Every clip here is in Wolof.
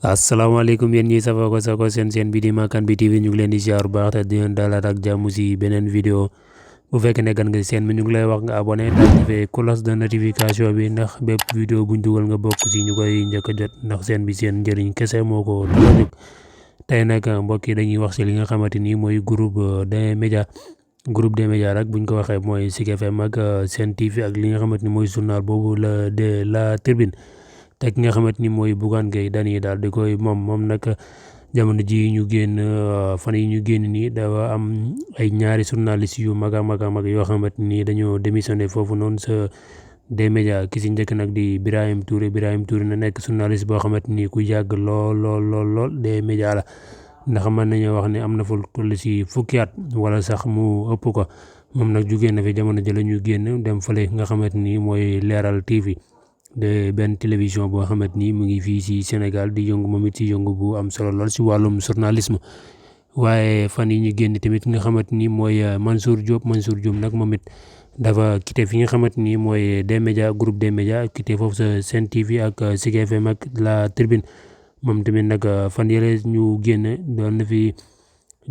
asalaamaaleykum yéen ñi safoo ko sako seen bi di Makan bi TV ñu ngi leen di ziar bu baax te di leen dalal ak jàmm si beneen vidéo bu fekkee ne gan nga seen bi ñu ngi lay wax nga abonné te activé cloche de notification bi ndax bépp vidéo buñ dugal nga bokk si ñu koy njëkk a jot ndax seen bi seen njëriñ kese moo ko tax a jóg tey nag mbokk yi dañuy wax si li nga xamante ni mooy groupe des médias rek buñ ko waxee mooy Zik FM ak Sen TV ak li nga xamante ni mooy journal boobu la Tribune te ki nga xamante ni mooy Bougane Gueye Dany daal di koy moom nag jamono ji ñu génn fan yi ñu génn nii dafa am ay ñaari journaliste yu mag a mag a mag yoo xamante ni dañoo démissionné foofu noonu sa des médias ki si njëkk nag di Birahim Touré na nekk journaliste boo xamante ni ku yàgg lool des médias la ndax mën nañoo wax ne am na fa toll si fukki at wala sax mu ëpp ko moom nag jugee na fi jamono ji la ñu génn dem fële nga xamante ni mooy Leeral TV. de benn télévision boo xamante ni mu ngi fii si Sénégal di yëngu moom it si yëngu bu am solo lool si wàllum journalisme waaye fan yi ñu génn tamit nga xamante ni mooy Mansour Diop nag moom it dafa quitté fi nga xamante ni mooy des médias groupe des médias quitté foofu sa Sen TV ak Zik FM ak la Tribune moom tamit nag fan yële ñu génn doon na fi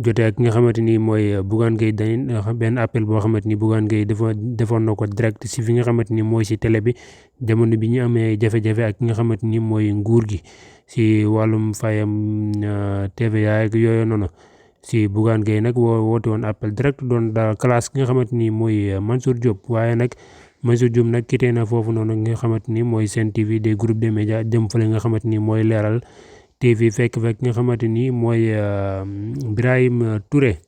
jotee ak ki nga xamante ni mooy Bougane Gueye Dany benn appel boo xamante ni Bougane Gueye defoon na ko direct si fi nga xamante ni mooy si télé bi jamono bi ñu amee jafe-jafe ak ki nga xamante ni mooy nguur gi si wàllum fayam TVA ak yooyu noonu si Bougane Gueye nag woote woon appel direct doon daal classe ki nga xamante ni mooy Mansour Diop waaye nag Mansour Diop nag quitté na foofu noonu nga xamante ni mooy Sen TV des groupes des médias dem fële nga xamante ni mooy Leeral TV fekk nga xamante ni mooy Birahim Touré